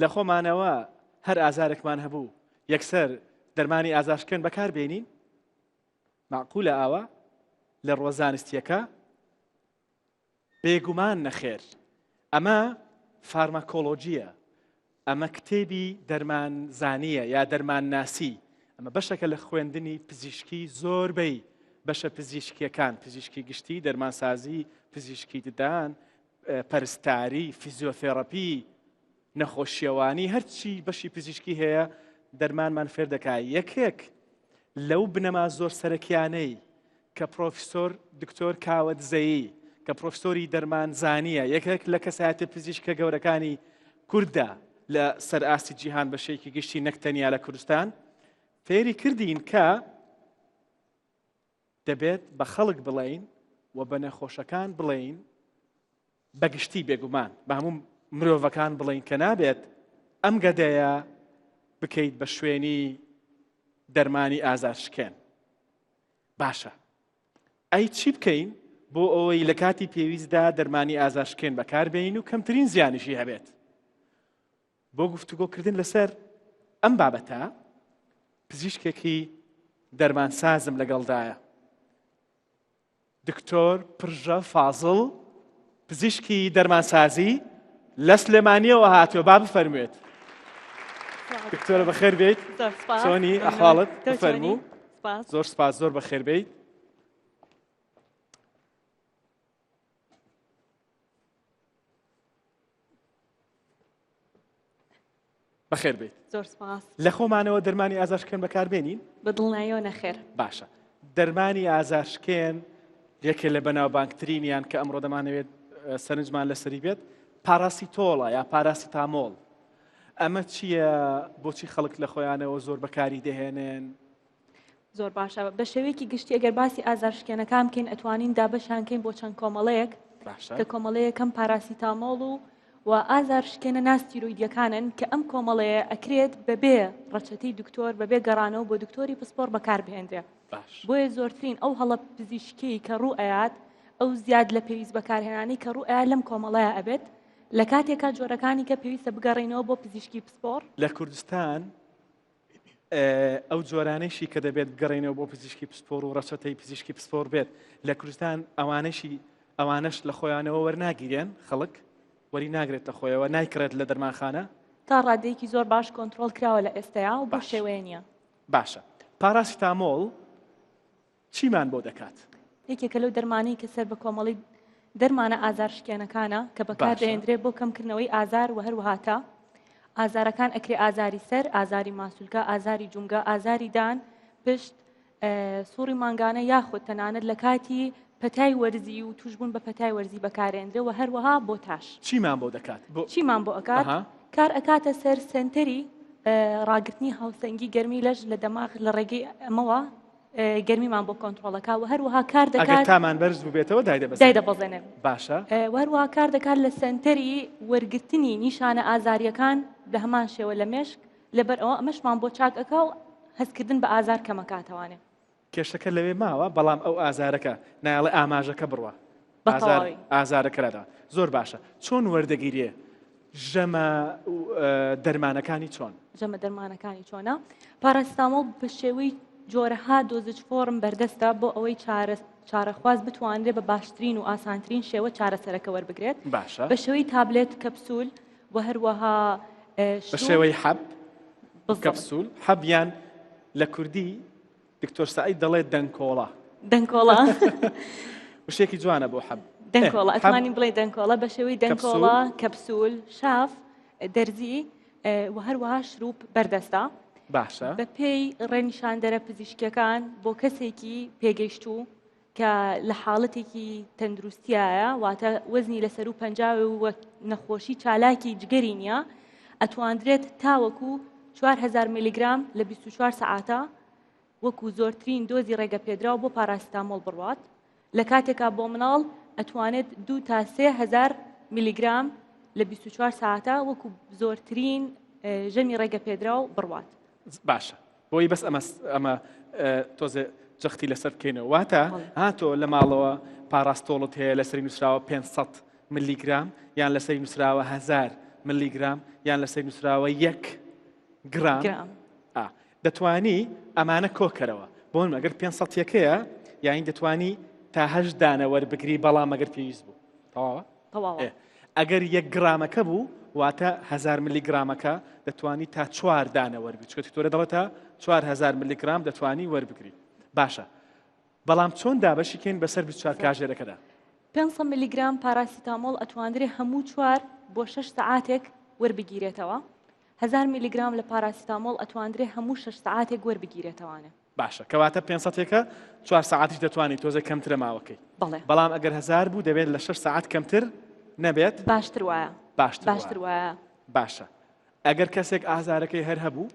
لە خۆمانەوە هەر ئازارێکمان هەبوو یەکسەر دەرمانی ئازارشکێن بەکار بێنین؟ مەعقولە ئاوا؟ لە ڕووە زانستییەکە؟ بێگومان نەخێر. ئەمە فارماکۆلۆجییە، ئەمە کتێبی دەرمانزانییە یا دەرمانناسی، ئەمە بەشێکە لە خوێندنی پزیشکی زۆربەی بەشە پزیشکییەکان، پزیشکی گشتی، دەرمانسازی، پزیشکی ددان، پەرستاری، فیزیۆثێڕەپی، نەخۆشیەوانی هەرچی بەشی پزیشکی هەیە دەرمانمان فێر دەکا یەکێک لەو بنەما زۆر سەرەکیانەی کە پرۆفیسۆر دکتۆر کاوە دزەیی کە پرۆفسۆری دەرمانزانیە یەکێک لە کەسایەتە پزیشکە گەورەکانی کوردە لە سەر ئاستی جیهان بە شێکی گشتی نەک تەنیا لە کوردستان فێری کردین کە دەبێت بە خەڵک بڵێین و بە نەخۆشەکان بڵێین بەگشتی بێگومان بە هەموو مرۆڤەکان بڵێین کە نابێت ئەم گەدەیە بکەیت بە شوێنی دەرمانی ئازارشکێن. باشە ئەی چی بکەین بۆ ئەوەی لە کاتی پێویستدا دەرمانی ئازارشکێن بەکاربێنین و کەمترین زیانیشی هەبێت؟ بۆ گفتوگۆکردن لەسەر ئەم بابەتە پزیشکێکی دەرمانسازم لەگەڵدایە. دکتۆر پرژە فازڵ پزیشکی دەرمانسازی لە سلێمانیەوە هاتووە با بفەرموێت دکتۆرە بەخێر بێیت چۆنی ئەحواڵت بفەرموو زۆر سپاس زۆر بەخێر بێیت بەخێر بێیت. زۆر سپاس. لە خۆمانەوە دەرمانی ئازارشکێن بەکاربێنین؟ بە دڵنیاییەوە نەخێر. باشە دەرمانی ئازارشکێن یەکێ لە بەناوبانگترینیان کە ئەمڕۆ دەمانەوێت سەرنجمان لەسەری بێت پاراسیتۆڵە یا پاراسیتامۆڵ ئەمە چییە بۆچی خەڵک لە خۆیانەوە زۆر بەکاری دەهێنێن؟ زۆر باشە بە شێوەیەکی گشتی ئەگەر باسی ئازارشکێنەکان بکەین ئەتوانین دابەشیان کەین بۆ چەند کۆمەڵەیەک کە کۆمەڵەیەکەم پاراسیتامۆڵ و و ئازارشکێنە ناستیرۆیدیەکانن کە ئەم کۆمەڵەیە ئەکرێت بەبێ ڕەچەتەی دکتۆر بەبێ گەڕانەوە بۆ دکتۆری پسپۆر بەکاربهێنرێ بۆیە زۆرترین ئەو هەڵە پزیشکی کە ڕوو ئەیات ئەو زیاد لە پێویست بەکارهێنانی کە ڕوو ئەیا لەم کۆمەڵەیە ئەبێت لە کاتێکا جۆرەکانی کە پێویستە بگەڕێینەوە بۆ پزیشکی پسپۆر لە کوردستان ئەو جۆرانەیشی کە دەبێت بگەڕێنەوە بۆ پزیشکی پسپۆر و ڕەچەتەی پزیشکی پسپۆر بێت لە کوردستان ئەوانەشی ئەوانەش لە خۆیانەوە وەرناگیرێن خەڵک وەری ناگرێت لە خۆیەوە نایکڕێت لە دەرمانخانە تا ڕادەیەکی زۆر باش کۆنترۆڵ کراوە لە ئێستایا و بەو شێوەیە نییە. باشە پاراسیتامۆڵ چیمان بۆ دەکات؟ یەکێکە لەو دەرمانەی کە سەر بە کۆمەڵی دەرمانە ئازارشکێنەکانە کە بەکاردەهێندرێت بۆ کەمکردنەوەی ئازار و هەروەها تا ئازارەکان ئەکرێ ئازاری سەر، ئازاری ماسولکە، ئازاری جومگە، ئازاری دان، پشت، سوڕی مانگانە یاخود تەنانەت لە کاتی پەتای وەرزی و توشبوون بە پەتای وەرزی بەکارێندرێ و هەروەها بۆ تاش. چیمان بۆ دەکات؟ چیمان بۆ ئەکات؟ کار ئەکاتە سەر سەنتەری ڕاگرتنی هاوسەنگی گەرمی لەش لە دەماغ لە ڕێگەی ئەمەوە گەرمیمان بۆ کۆنترۆڵەکە و هەروەها کار دەکات ئەگەر تامان بەرز بووبێتەوە دایدەبەزێنێ دایدەبەزێنێ باشە وهەروەها کار دەکات لە سەنتەری وەرگرتنی نیشانە ئازاریەکان بە هەمان شێوە لە مێشک لەبەر ئەوە ئەمەشمان بۆ چاک ئەکا و هەستکردن بە ئازار کەمەکاتەوانێ. کێشەکە لەوێ ماوە بەڵام ئەو ئازارەکە نایەڵێ ئاماژەکە بڕوا ئازارەکە لادا زۆر باشە چۆن وەردەگیرێ ژەمە دەرمانەکانی چۆن؟ ژەمە دەرمانەکانی چۆنە؟ پاراستامۆڵ بە شێوەی جۆرەها dosage form بەردەستە بۆ ئەوەی چارەخواز بتوانرێت بە باشترین و ئاسانترین شێوە چارەسەرەکە وەربگرێت باشە بە شێوەی تابلێت کەپسول و هەروەها بە شێوەی حەب کەپسول حەب یان لە کوردی دکتۆر سەعید دەڵێت دەنکۆڵە. دەنکۆڵە. وشەیەکی جوانە بۆ حەب. دەنکۆڵە ئەتوانین بڵێ دەنکۆڵە بە شێوەی دەنکۆڵە کەپسول شاف دەرزی و هەروەها شروب بەردەستە. باشە. بە پێی ڕێنیشاندەرە پزیشکیەکان بۆ کەسێکی پێگەیشتوو کە لە حاڵەتێکی تەندروستیایە واتە وەزنی لە سەروو 50 و نەخۆشی چالاکی جگەری نییە ئەتواندرێت تاوەکو 4000 میلیگرام لە 24 سەعاتە وەکو زۆرترین دۆزی ڕێگەپێدراو بۆ پاراسیتامۆڵ بڕوات لە کاتێکا بۆ مناڵ ئەتوانێت 2 تا 3000 میلیگرام لە 24 ساعتە وەکو زۆرترین ژەمی ڕێگەپێدراو بڕوات. باشە بۆی بەس ئەمە ئەمە تۆزێ جەختی لەسەر بکەینەوە واتە هاتۆ لە ماڵەوە پاراستۆڵت هەیە لەسەری نووسراوە 500 ملیگرام یان لەسەری نووسراوە 1000. ملیگرام یان لەسەر نووسراوە یەک گرام دەتوانی ئەمانە کۆکەرەوە بۆن ئەگەر پێ سەتیەکەیە یاین دەتوانی تا هەشت دانە وەربگری بەڵام ئەگەر پێویست بوو تەواوە تەواوە ئەگەر یەک گرامەکە بوو واتە هزار ملیگرامەکە دەتوانی تا چوار دانە وەربگری چونکە دکتۆرە دەڵێت تا 4000 ملیگرام دەتوانی وەربگری باشە بەڵام چۆن دابەشی کەین بەسەر 24 کاژێرەکەدا؟ 500 ملیگرام پاراسیتامۆڵ ئەتواندرێ هەموو چوار بۆ شەش سەعاتێک وەربگیرێتەوە. هەزار میلیگرام لە پاراسیتامۆڵ ئەتواندرێ هەموو شەش سەعاتێک وەربگیرێتەوانێ. باشە کەواتە پێنج سەتێکە چوار سەعاتیش دەتوانی تۆزێک کەمترە ماوەکەی. بەڵێ. بەڵام ئەگەر هەزار بوو دەبێت لە شەش سەعات کەمتر نەبێت؟ باشتر وایە. باشتر وایە. باشتر وایە. باشە ئەگەر کەسێک ئازارەکەی هەر هەبوو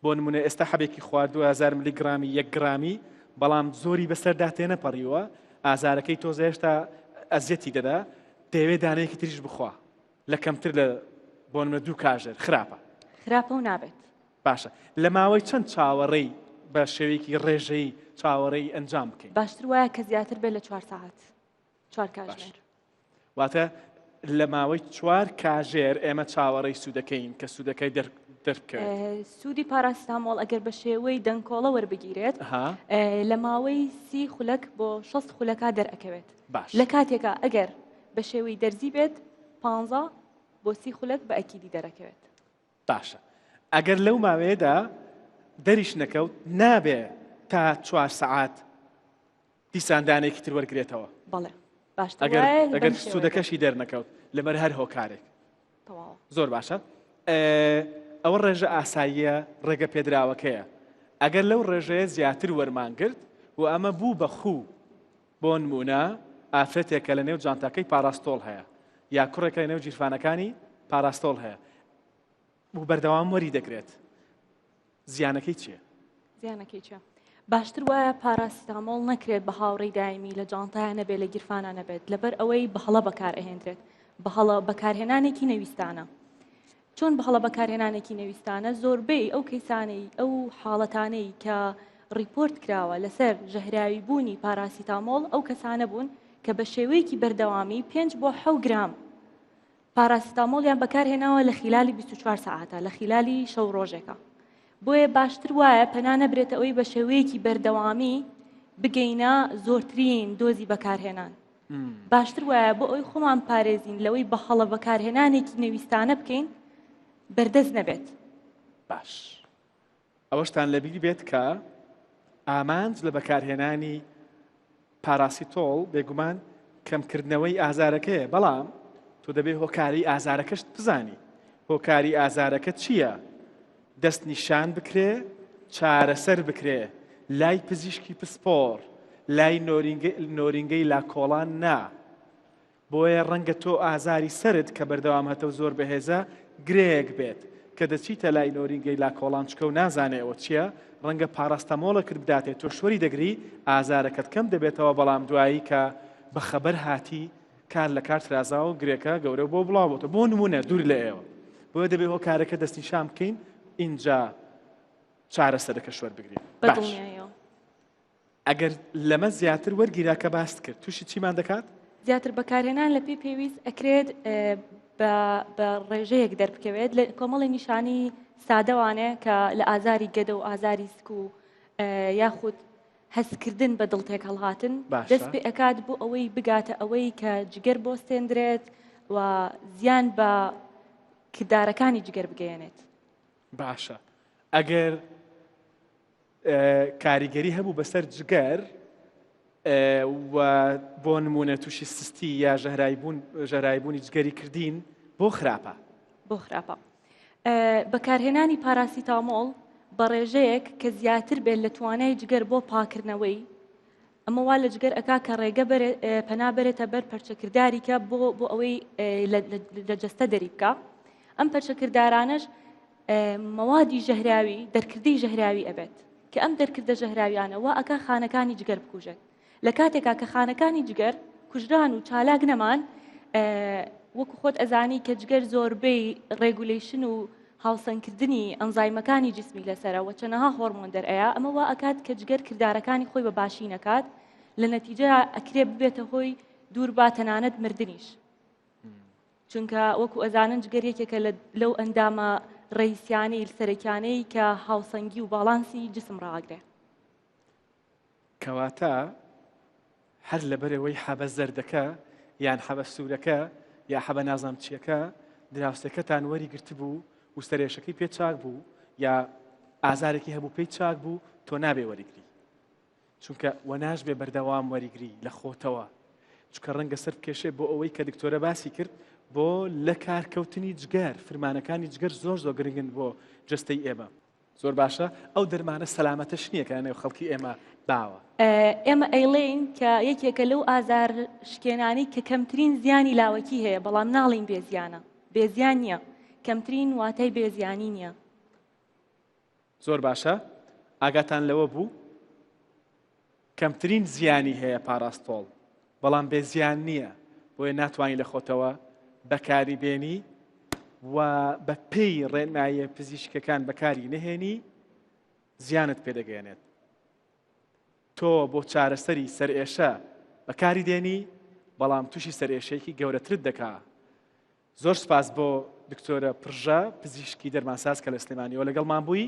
بۆ نمونە ئێستا حەبێکی خواردووە هەزار ملیگرامی یەک گرامی بەڵام زۆری بەسەردا تێنەپەڕیوە ئازارەکەی تۆزە هێشتا ئەزیەتی دەدا دەیەوێت دانەیەکی تریش بخوا لە کەمتر لە بۆ نمونە دوو کاژێر خراپە. خراپە و نابێت. باشە لە ماوەی چەند چاوەڕێی بە شێوەیەکی ڕێژەیی چاوەڕێی ئەنجام بکەین؟ باشتر وایە کە زیاتر بێت لە چوار سەعات چوار کاژمێر. واتە لە ماوەی چوار کاژێر ئێمە چاوەڕێی سوودەکەین کە سوودەکەی دەربکەوێت. سوودی پاراسیتامۆڵ ئەگەر بە شێوەی دەنکۆڵە وەربگیرێت لە ماوەی سی خولەک بۆ 60 خولەکا دەرئەکەوێت. باش. لە کاتێکا ئەگەر بە شێوەی دەرزی بێت پانزە بۆ سی خولەک بە ئەکیدی دەرەکەوێت. باشە ئەگەر لەو ماوەیەدا دەریش نەکەوت نابێ تا چوار سەعات دیسان دانێکی تر وەرگێتەوە؟ بەڵێ باشتر ئەگەر وایە ئەگەر بەم شێوەیە سوودەکەشی دەرنەکەوت لەبەر هەر هۆکارێک. تەواوە. زۆر باشە ئەوە ڕێژە ئاساییە ڕێگە پێدراوەکەیە ئەگەر لەو ڕێژەیە زیاتر وەرمان گرت و ئەمە بوو بە خوو بۆ نموونە ئافرەتێک کە لە نێو جانتاکەی پاراستۆڵ هەیە یا کوڕێکە لە نێو گیرفانەکانی پاراستۆڵ هەیە و بەردەوام وەری دەگرێت زیانەکەی چییە؟ زیانەکەی چیە؟ باشتر وایە پاراسیتامۆڵ نەکرێت بە هاوڕێی دایمی لە جانتایە نەبێت لە گیرفانە نەبێت لەبەر ئەوەی بە هەڵە بەکار ئەهێندرێت بە هەڵە بەکارهێنانێکی نەویستانە چۆن بە هەڵە بەکارهێنانێکی نەویستانە زۆربەی ئەو کەیسانەی ئەو حاڵەتانەی کە ڕیپۆرت کراوە لەسەر ژەهراوی بوونی پاراسیتامۆڵ ئەو کەسانە بوون کە بە شێوەیەکی بەردەوامی 5 بۆ 7 گرام پاراسیتامۆڵیان بەکارهێناوە لە خیلالی 24 سەعاتە لە خیلالی شەو ڕۆژێکە بۆیە باشتر وایە پەنا نەبرێتە ئەوەی بە شێوەیەکی بەردەوامی بگەینە زۆرترین دۆزی بەکارهێنان باشتر وایە بۆ ئەوی خۆمان پارێزین لەوەی بە هەڵە بەکارهێنانێکی نەویستانە بکەین بەردەست نەبێت. باش ئەوەشتان لەبیر بێت کە ئامانج لە بەکارهێنانی پاراسیتۆڵ بێگومان کەمکردنەوەی ئازارەکەیە بەڵام تۆ دەبێ هۆکاری ئازارەکەشت بزانی هۆکاری ئازارەکە چییە دەست نیشان بکرێ چارەسەر بکرێ لای پزیشکی پسپۆڕ لای نۆرینگەی لاکۆڵان نا بۆیە ڕەنگە تۆ ئازاری سەرت کە بەردەوام هەتە و زۆر بەهێزە گرێیەک بێت کە دەچیتە لای نۆرینگەی لاکۆڵان چکە و نازانێ ئەوە چییە ڕەنگە پاراستەمۆڵێکت بداتێ تۆ شۆری دەگری ئازارەکەت کەم دەبێتەوە بەڵام دوایی کە بەخەبەر هاتی کار لە کار ترازاوە و گرێکە گەورە بۆ بڵاو بۆتە بۆ نمونە دوور لە ئێوە بۆیە دەبێ هۆکارەکە دەستنیشان بکەین ئینجا چارەسەرەکەش وەربگرین باش بەدڵنیایەوە. ئەگەر لەمە زیاتر وەرگیرا کە باست کرد تووشی چیمان دەکات؟ زیاتر بەکارهێنان لە پێی پێویست ئەکرێت بە بە ڕێژەیەک دەربکەوێت لە کۆمەڵی نیشانی سادەوانێ کە لە ئازاری گەدە و ئازاری سک و یاخود هەستکردن بە دڵ تێکهەڵهاتن دەست پێ ئەکات بۆ ئەوەی بگاتە ئەوەی کە جگەر بۆستێندرێت و زیان بە کردارەکانی جگەر بگەیەنێت. باشە ئەگەر کاریگەری هەبوو بەسەر جگەر و بۆ نمونە تووشی سستی یا ژەهرایبوون ژەهرایبوونی جگەری کردین بۆ خراپە بۆ خراپە بەکارهێنانی پاراسیتامۆڵ بە ڕێژەیەک کە زیاتر بێت لە توانای جگەر بۆ پاکردنەوەی ئەمە وا لە جگەر ئەکا کە ڕێگە پەنا بەرێتە بەر پەرچەکرداریکە بۆ بۆ ئەوەی لە جەستە دەری بکە ئەم پەرچەکردارانەش مەوادی ژەهراوی دەرکردەی ژەهراوی ئەبێت کە ئەم دەرکردە ژەهراویانە وا ئەکا خانەکانی جگەر بکوژێت لە کاتێکا کە خانەکانی جگەر کوژران و چالاک نەمان وەکو خۆت ئەزانی کە جگەر زۆربەی regulation و هاوسەنگکردنی ئەنزایمەکانی جسمی لەسەرە و چەنەها هۆرمۆن دەرئەیا ئەمە وا ئەکات کە جگەر کردارەکانی خۆی بە باشی نەکات لە نەتیجە ئەکرێ ببێتە هۆی دوور با تەنانەت مردنیش. چونکە وەکو ئەزانن جگەر یەکێکە لەو ئەندامە ڕەئیسیانەی سەرەکیانەی کە هاوسەنگی و باڵانسی جسم ڕاگرێ. کەواتە هەر لەبەرئەوەی حەبە زەردەکە یان حەبە سوورەکە یا حەبە نازانم چیەکە دراوسێکەتان وەری گرتبوو و سەرێشەکەی پێ چاک بوو یا ئازارێکی هەبوو پێی چاک بوو تۆ نابێ وەریگری چونکە وەناش بێ بەردەوام وەریگری لە خۆتەوە چکە ڕەنگە سەر بکێشێ بۆ ئەوەی کە دکتۆرە باسی کرد بۆ لە کارکەوتنی جگەر فرمانەکانی جگەر زۆر زۆر گرنگن بۆ جستەی ئێمە زۆر باشە ئەو دەرمانە سەلامەتەش نییە کە نێو خەڵکی ئێمە باوە. ئێمە ئەیڵێین کە یەکێکە لەو ئازار شکێنانەی کە کەمترین زیانی لاوەکی هەیە بەڵام ناڵین بێزیانە بێزیان نییە کەمترین واتای بێزیانی نییە. زۆر باشە ئاگاتان لەوە بوو کەمترین زیانی هەیە پاراستۆڵ بەڵام بێ زیان نییە بۆیە ناتوانانی لە خۆتەوە بەکاری بێنی و بە پێی ڕێنماییە پزیشکەکان بەکاری نەهێنی زیانت پێدەگەێنێت تۆ بۆ چارەسەری سەرئێشە بەکاری دێنی بەڵام تووشی سەرئێشەیەکی گەورەترت دەکا زۆر سپاس بۆ دکتۆرە پرژە پزیشکی دەرمانساز کە لە سلێمانیەوە لەگەڵمان بووی.